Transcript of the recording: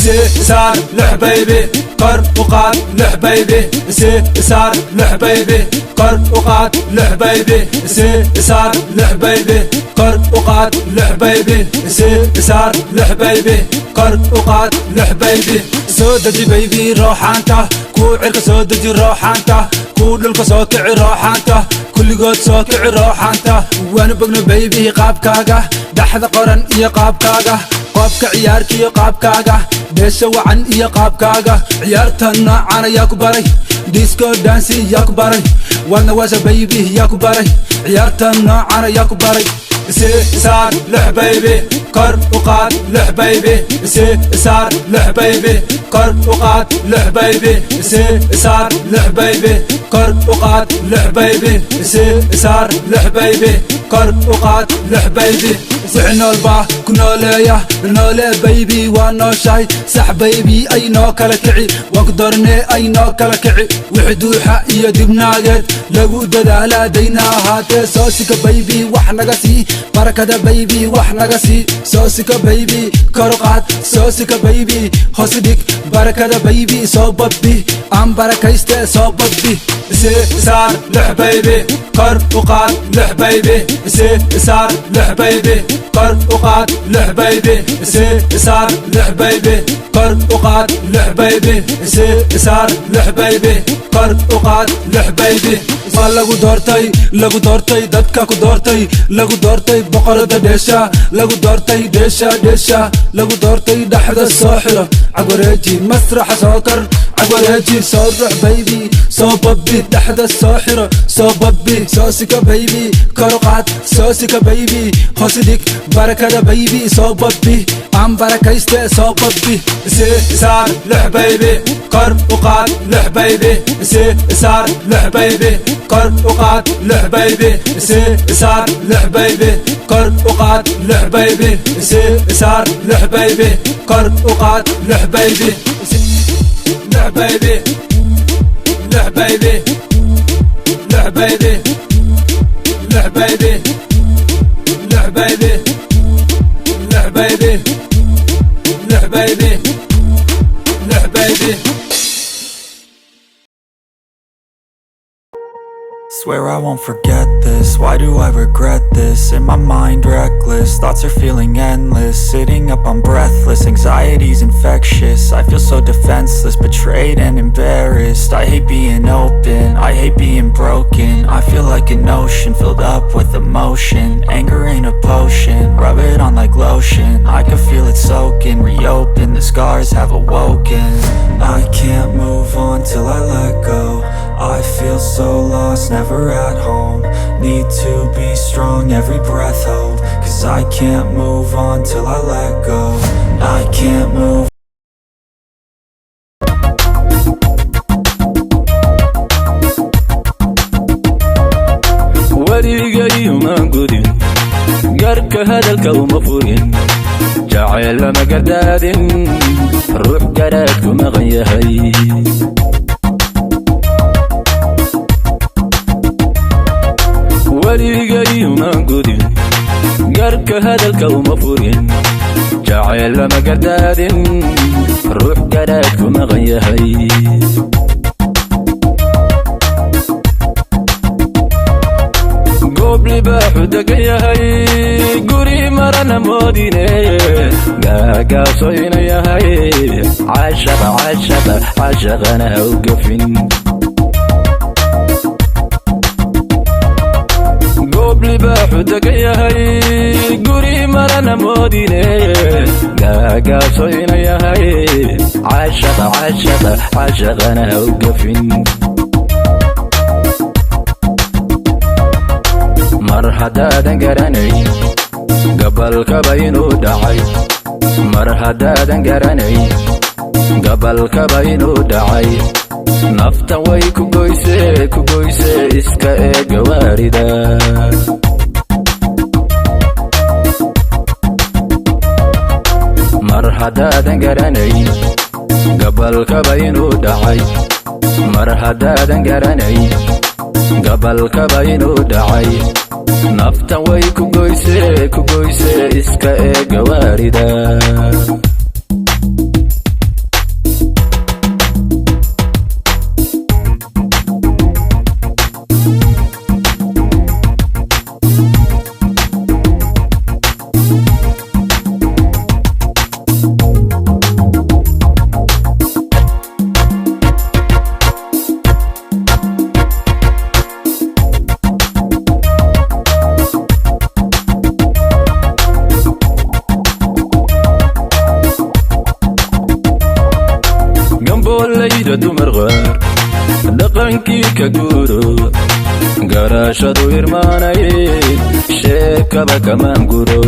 Sii saar lix, baby, kor u qaad lix, baby. Sii saar lix, baby, kor u qaad lix, baby. Sii saar lix, baby, kor u qaad lix, baby. Sii saar lix, baby, kor u qaad lix, baby. Soo deji, baby, rooxaanta kuu cirka soo deji, rooxaanta kuu dhulka soo kici, rooxaanta kulligood soo kici, rooxaanta waanu bogno, baby. Qaabkaaga dhaxda qoran iyo qaabkaaga qoobka ciyaarkiyo qaabkaaga dheesha wacan iyo qaabkaaga ciyaarta noocan ayaa ku baray? Disco dance yaa ku baray? Waadna waasha, baby, yaa ku baray? Ciyaarta noocan ayaa ku baray? Sii saar lix, baby, kor u qaad lix, baby. Sii saar lix, baby, kor u qaad lix, baby. Sii saar lix, baby, kor u qaad lix, baby. Sii saar lix, baby, kor u qaad lix, baby. Wixii nool baa ku nooleeya, noolee, baby. Waa nooshahay, sax, baby. Ay noo kala kici, waan ku doornee, ay noo kala kici. Wixii duuxa iyo dibnaageed lagu dadaalaa dayna ahaatee. Soo sika, baby, wax naga sii barakada, baby, wax naga sii. Soo sika, baby, kor u qaad. Soo sika, baby, hoos dhig barakada, baby. Soo babbi aan barakayste, soo babbi. Sii saar lix, baby, kor u qaad lix, baby. Sii saar lix, baby, kor u qaad lix, baby. Sii saar lix, baby, kor u qaad lix, baby. Sii saar lix, baby, kor u qaad lix, baby. Waa lagu doortay, lagu doortay, dadka ku doortay, lagu doortay. Boqorada dheesha lagu doortay, dheesha, dheesha lagu doortay. Dhexda soo xiro, cagwareeji, masraxa soo kor, cagwareeji, soo rux, baby, soo babbi. Dhexda soo xiro, soo babbi. Soo sika, baby, kor u qaad. Soo sika, baby, hoos dhig barakada, baby. Soo babbi aan barakayste, soo babbi. Sii saar lix, baby, kor u qaad lix, baby. Sii saar lix, baby, kor u qaad lix, baby. Sii saar lix, baby, kor u qaad lix, baby. Sii saar lix, baby, kor u qaad lix, baby. Lix, baby, lix, baby, lix, baby, lix, baby, lix, baby, lix, baby, lix, baby, lix, baby. Swear I won't forget this. Why do I regret this? In my mind reckless, thoughts are feeling endless. Sitting up, I'm breathless, anxiety's infectious. I feel so defenseless, betrayed and embarrassed. I hate being open, I hate being broken. I feel like an ocean, filled up with emotion. Anger ain't a potion, rub it on like lotion. I can feel it soaking, reopen, the scars have awoken. I can't move on till I let go. I feel so lost, never at home. Need to be strong, every breath hold. 'Cause I can't move on till I let go. I can't move. Weligayuma gudin garka, hadalka uma furin, jacayl lama gardaadin, ruux garaadku maqan yahay. Weligayuma gudin garka, hadalka uma furin, jacayl lama gardaadin, ruux garaadku maqan yahay. Goob libaaxu degan yahay, guri marana moodine, gaagaasoyna yahay. Cashaqa, cashaqa, cashaqana ha u gafin. Goob libaaxu degan yahay, guri marana moodine, gaagaasoyna yahay. Cashaqa, cashaqa, cashaqana ha u gafin. Mar haddaadan garanay gabalkaba inuu dhacay, mar haddaadan garanay gabalkaba inuu dhacay, naftan way ku goyse, ku goyse, iska eega waarida. Mar haddaadan garanay gabalkaba inuu dhacay, mar haddaadan garanay gabalkaba inuu dhacay, naftan way ku goyse, ku goyse, iska eega waarida. Qoolayda dumar qaar dhaqankii ka guuro, garaashadu irmaanayd, sheekaba kamaan guro.